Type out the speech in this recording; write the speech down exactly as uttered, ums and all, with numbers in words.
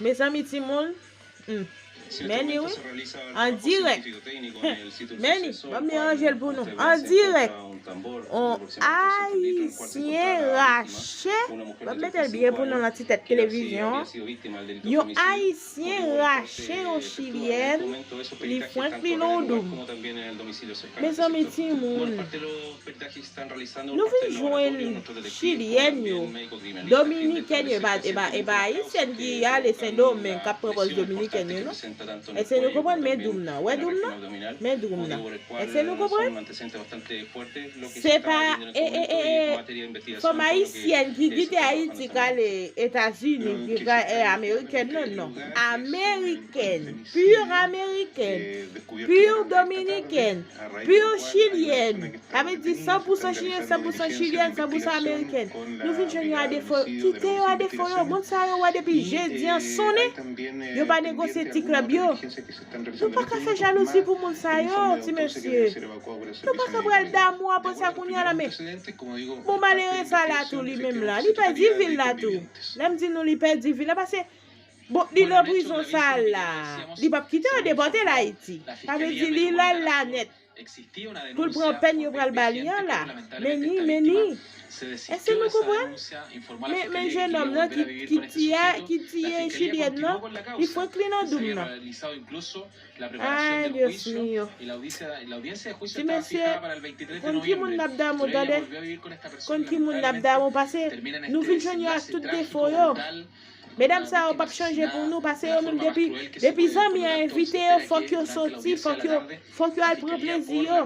Mezanmi timoun, hmm. Meni wi. An dirèk. Meni, ban m deranje l pou nou. An dirèk. On Ayisyen rache, ban m mete l byen pou nou nan ti tèt televizyon an. Yon Ayisyen rache yon Chilyèn, li fwenk li nan yon doum. Mezanmi timoun, nou vin jwenn Chilyèn yo, Dominikèn yo, e pa, e pa, e pa Ayisyèn ki ale Sendomeng k ap pran pòz Dominikèn yo, non. Èske nou konprann? Men doum nan. Wè doum nan? Men doum nan. Èske nou konprann? Se pa, e, e, e, e, fanm ayisyèn ki kite Ayiti k ale Etazini, ki pran è amerikèn, non, non. Amerikèn. Pur amerikèn. Pur dominikèn. Pur chilyèn. Sa vle di san pou san chilyen, san pou san chilyèn, san pou san amerikèn. Nou vin jwenn yo a defo. Kite yo a defo yo. Moun sa yo wè depi jedi an sonnen, yo pa negosye ti klèb yo. Nou pa ka fè jalouzi pou moun sa yo, ti mesye. Nou pa ka pral damou apre sa kounye a la, men. Bon, malere sa la tou, li menm la, li pèdi vi l la tou. Lè m di nou li pèdi vi l la, paske, bon, li nan prizon sa la, li p ap kite yo depòte l Ayiti. Sa vle di li la, la nèt. Pou l pran pèn yo pral ba li an la. Meni, meni. Èske nou konprann? Men, men jennonm nan ki, ki tiye, ki tiye chilyèn nan, li fwenk li nan doum nan. Ay, Dios mío. Ti mesye, konn ki moun n ap damou, tande? Konn ki moun n ap damou, paske nou vin jwenn yo ak tout defo yo. Medam sa yo p ap chanje pou nou, paske yo menm depi, depi zanmi an envite yo, fòk yo soti, fòk yo, fòk yo al pran plezi yo.